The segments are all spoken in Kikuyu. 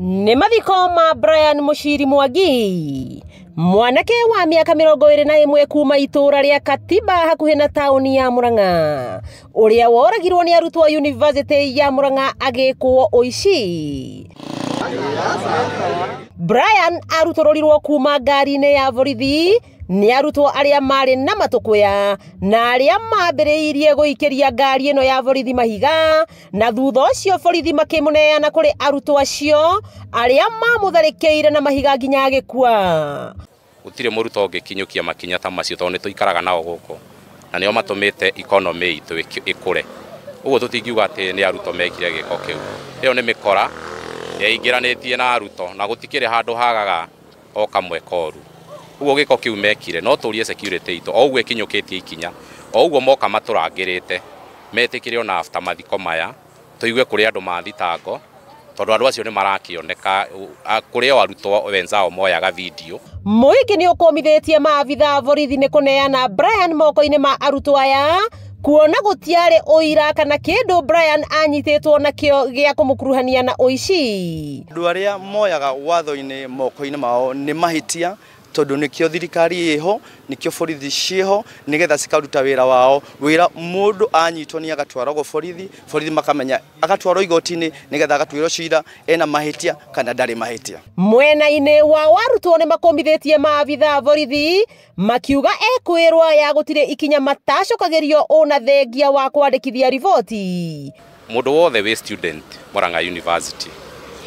Nĩ mathiko ma Brian Muchiri Mwangi, mwanake wa mĩaka 21 kuma itũũra rĩa Katiba hakuhĩ na taũni ya Murang'a, ũrĩa woragirwo nĩ arutwo a University ya Murang'a agĩkwo ũici. Brian arutũrũrirwo kuma ngari-inĩ ya borithi nĩ arutwo arĩa marĩ na matũkũya na arĩa mambĩrĩirie gũikĩria ngari ĩno ya borithi mahiga, na thutha ũcio borithi makĩmũneana kũrĩ arutwo acio arĩa mamũtharĩkĩire na mahiga nginya agĩkua. Gũtirĩ mũrutwo ũngĩkinyũkia makinya ta macio tondũ nĩ tũikaraga nao gũkũ na nĩo matũmĩte economy itũ ĩkũre. Ũguo tũtingiuga atĩ nĩ arutwo mekire gĩko kĩu. Ĩyo nĩ mĩkora yeingĩranĩtie na arutwo na gũtikĩrĩ handũ hagaga o kamwe koru. Ũguo gĩko kĩu mekire no tũrie security itũ o ũguo ĩkinyũkĩtie ikinya o ũguo moka matũrangĩrĩte metĩkĩre ona after mathiko maya tũigue kũrĩ andũ mathitango tondũ andũ acio nĩ marakĩoneka kũrĩ o arutwo wenzao moyaga video. Mũingĩ nĩ ũkũmithĩtie maabitha borithi nĩ kũneana Brian moko-inĩ ma arutwo aya, kuona gũtiarĩ ũira kana kĩndũ Brian anyitĩtwo nakĩo gĩa kũmũkuruhania na ũici. Andũ arĩa moyaga watho-inĩ moko-inĩ mao nĩ mahĩtia tondũ nĩkĩo thirikari ĩho, nĩkĩo borithi ciĩho, nĩgetha cikaruta wĩra wao. Wĩra mũndũ anyitwo nĩ agatwaragwo borithi, borithi makamenya agatwarwo igoti-inĩ nĩgetha agatuĩrwo cira ena mahĩtia kana ndarĩ mahĩtia. Mwena-inĩ wa arutwo nĩ makũmithĩtie maabitha borithi makiuga ekwĩrwo ya gũtirĩ ikinya matacokagĩrio ona thengia wa kwandĩkithia riboti. Mũndũ wothe wĩ student Murang'a University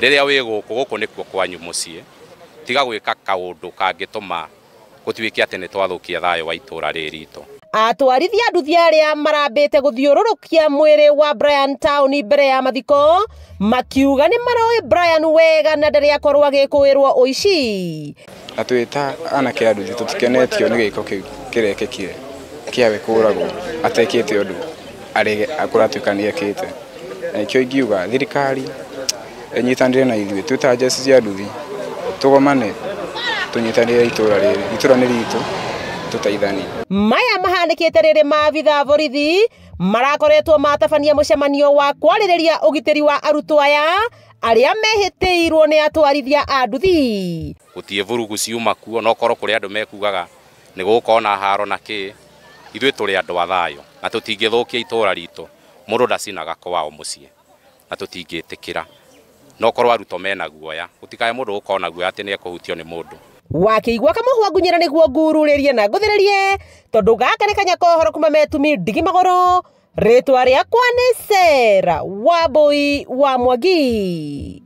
rĩrĩa wĩ gũkũ, gũkũ nĩkuo kwanyu mũciĩ, tiga gwĩka kaũndũ kangĩtũma gũtuĩke atĩ nĩ twathũkia thayũ wa itũũra rĩrĩ ritũ. Atwarithia nduthi arĩa marambĩte gũthiũrũrũkia mwĩrĩ wa Brian taũni mbere ya mathiko makiuga nĩ maroĩ Brian wega na ndarĩ akorwo agĩkũĩrwo ũici. Na twĩ ta anake a nduthi tũtikenetio nĩ gĩko kĩu kĩrekĩkire kĩawe kũragwo atekĩte ũndũ arĩ kũratuĩka nĩ ekĩte. Na nĩkĩo ingiuga thirikari ĩnyitanĩre na ithuĩ twĩ ta njeci cia nduthi tũgomane tũnyitanĩre itũũra rĩrĩ, itũũra nĩ ritũ, tũteithanie. Maya mahanĩkĩte rĩrĩ maabitha borithi marakoretwo matabania mũcemanio wa kwarĩrĩria ũgitĩri wa arutwo aya arĩa mehĩtĩirwo nĩ atwarithia a nduthi. Gũtirĩ vurugu ciuma kuo, no korwo kũrĩ andũ mekugaga nĩ gũgũkorwo na haro na kĩ, ithuĩ tũrĩ andũ a thayũ na tũtingĩthũkia itũũra ritũ. Mũndũ ndacinaga kwao mũciĩ na tũtingĩtĩkĩra. No korwo arutwo mena guoya, gũtikae mũndũ gũkorwo na guoya atĩ nĩ ekũhutio nĩ mũndũ. Wakĩigua kamũhwa ngunyĩra nĩguo ngururĩrie na ngũthĩrĩrie tondũ gaka nĩ kanya kohoro kuma metumi ndigi magũrũ. Rĩtwa rĩakwa nĩ Sarah Wambui wa Mwangi.